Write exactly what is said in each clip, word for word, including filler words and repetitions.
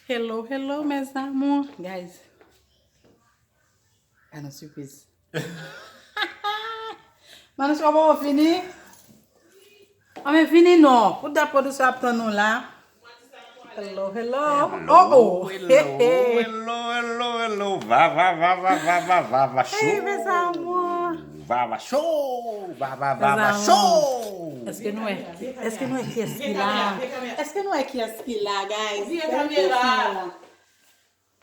Hello, hello, mes amours. Guys, pa nan sipriz. Manouchka poko fini? Anben vini non. Pou dat pwodiksyon ap tann nou la. Hello, hello. Oh, oh. Hello, hello, hello, hello. Va, va, va, va, va, va, va, va, show. Hey, mes amours. Va, va, show. Va, va, va, va, show. Èske nou wè, èske nou wè kiyès ki la? Èske nou wè kiyès ki la, guys? Vire kamera.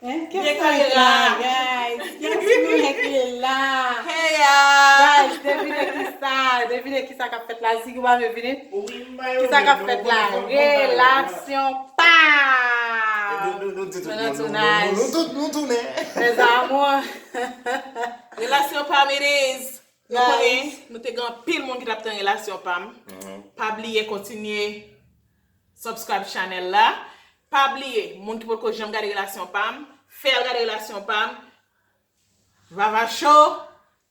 Hein? Kiyès ki la, guys? Kiyès ki la? Hey, y'all. Guys, devine ki sa, devine ki sa k ap fèt la. Ziggy pa vle vini. Ki sa k ap fèt la? Relasyon pa. Nou nan tounaj. Nou tout, nou tounen. Mes amours. Relasyon pa, it is. Nou konnen, nou te gen anpil moun ki t ap tann relasyon pa m. Pa bliye kontinye subscribe channel la. Pa bliye, moun ki potko janm gade relasyon pa m, fè al gade relasyon pa m. Vava Show,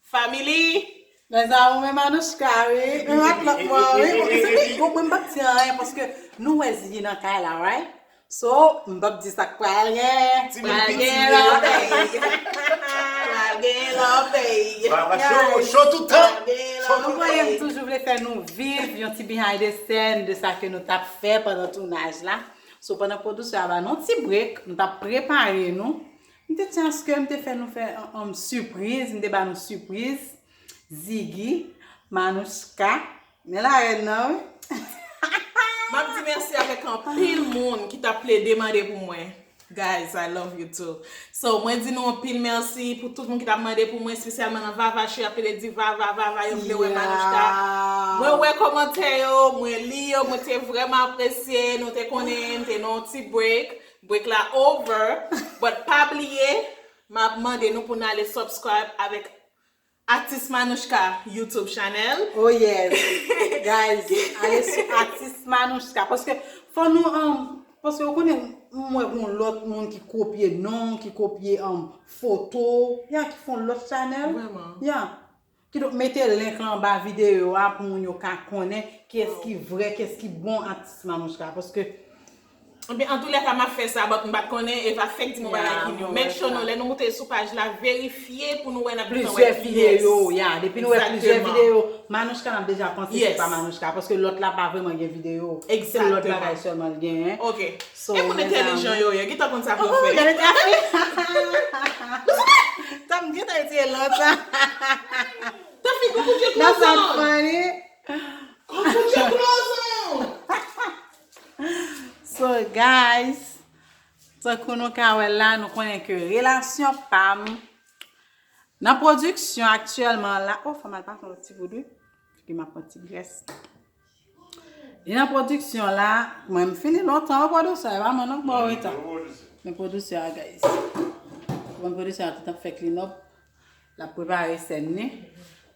family. Mes amours, men Manouchka, wi. Men ak lòt mwen, wi. Bon, mwen, m p ap di anyen, paske nou wè Ziggy nan kay la, right? So, m p ap di sa k pral gen. Pral gen lòbèy. Pral gen lòbèy. Vava Show, show tout tan. Pral gen lòbèy. Nou konnen m toujou vle fè nou viv yon ti behind the scene de sa ke nou t ap fè pandan tounaj la. So, pandan pwodiksyon a ba nou yon ti break, nou t ap prepare nou. M te tchaske m te fè nou fè, um, sipriz, m te ba nou sipriz. Ziggy, Manouchka, men larèn nan, wi. M ap di mèsi avèk anpil moun ki t ap plede mande pou mwen. Guys, I love you too. So, mwen di nou anpil mèsi pou tout moun ki t ap mande pou mwen, espesyalman nan Vava Show, y ap plede di Vava, Vava, yo vle wè Manouchka. Mwen wè kòmantè yo, mwen li yo, mwen te vrèman apresye, nou te konnen, m te nan yon ti break. Break la over, but pa bliye, m ap mande nou pou n ale subscribe avèk Atis Manouchka YouTube channel. Oh yes. Guys, ale sou Atis Manouchka. Paske fò nou, um, paske ou konnen, m wè gon lòt moun ki kopye non, ki kopye, um, foto, ya ki fè yon lòt channel. Vrèman. Ya. Kidonk, mete link lan anba videyo a pou moun yo ka konnen kiyès ki vrè, kiyès ki bon Atis Manouchka. Paske Ebyen, antoulèka, m ap fè sa, but m pa t konnen, Eva fèk di m yon bagay ki nou. Make sure nou, lè nou moute sou paj la, verifye pou nou wè n ap gentan wè plizyè videyo, ya. Depi nou wè plizyè videyo, Manouchka, n ap deja panse se pa Manouchka, paske lòt la pa vrèman gen videyo. Se lòt bagay sèlman l genyen. Ok. So, e moun entèlijan yo ye, gentan konn sa pou yo fè. Gade Taffy. Tann, gentan retire lòt la. Taffy, gon kout je klozon. That's not funny. Gon kout je klozon. So, guys, tankou nou ka wè la, nou konnen ke relasyon pa m nan pwodiksyon aktyèlman la. Oh, fò m al pase yon ti bout, wi. Figi m ap pran ti grès. Li nan pwodiksyon la, mwen m fini lontan, wi, pwodiksyon, e pa mwen non k ba w reta. Men pwodiksyon a, guys. Mwen pwodiksyon a tout ap fè clean up. L ap prepare sèn li.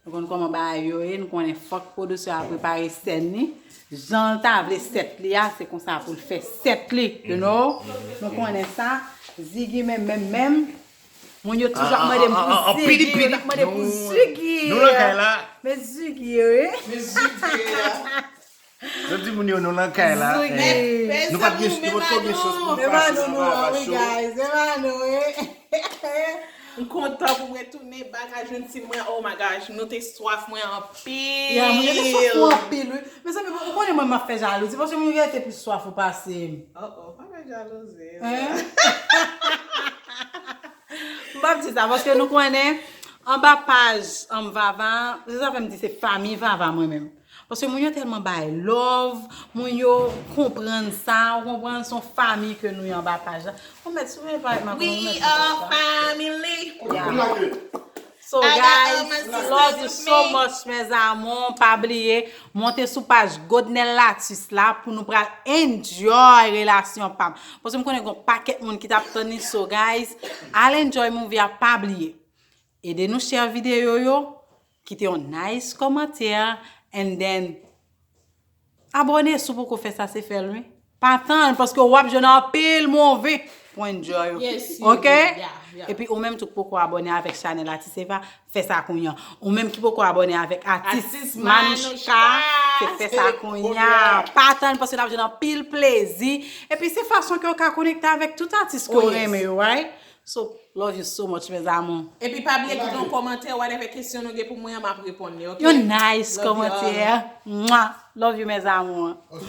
Nou konn kòman bagay yo ye, nou konnen fòk pwodiksyon a prepare sèn li. Jan l ta vle sèt li a, se konsa pou l fè sèt li, you know? Nou konnen sa. Ziggy menm, menm, menm. Moun yo toujou ap mande m pou Ziggy, yo t ap mande pou Ziggy. Nou nan kay la. Men Ziggy, wi. Men Ziggy, Zot di moun yo nou nan kay la. Nou pa t gen, nou pa t gen chans pou pase nan Vava Show. Wi, guys, e pa nou, wi. M kontan pou m retounen bak a jwenn tim mwen. Oh my gosh, nou te swaf mwen anpil. Ya, mwen te swaf ou anpil, wi. Mezanmi, ou konnen mwen m ap fè jalouzi, paske moun yo te plis swaf ou pase m. Oh, oh, pa fè jalouzi. Hein? M p ap di sa, paske nou konnen, anba paj, anm, Vava, se sa fè m di se fanmi Vava mwen menm. Paske moun yo tèlman bay love, moun yo konprann sa, ou konprann, se yon fanmi ke nou ye anba paj la. Ou mèt, si w vle parèt, m ap We are family. Yeah. So, guys, love you so much, mes amours. Pa bliye, monte sou paj Godnel Latus la pou nou pral enjoy relasyon pa m. Paske m konnen gon pakèt moun ki t ap tann li. So, guys, al enjoy movie a, pa bliye. Ede nou share videyo yo, kite yon nice kòmantè, and then abòne si w poko fè sa, se fè l, wi. Pa tann, paske w ap jwenn anpil move. pou enjoy. Yes, Ok? Yeah, yeah. Epi ou menm tou ki poko abòne avèk chanèl Atis Eva, fè sa kounye a. Ou menm ki poko abòne avèk Atis Atis Manouchka, Manouchka. se fè sa kounye a. Pa tann paske n ap jwenn anpil plezi. Epi se fason ke w ka konekte avèk tout atis ke Oh, w yes. renmen yo, right? So, love you so much, mes amours. Epi pa bliye kite yon kòmantè, whatever kesyon nou gen pou mwen, m ap reponn li, ok? Yon nice Love you all. kòmantè. Mwah. Love you, mes amours. Ok.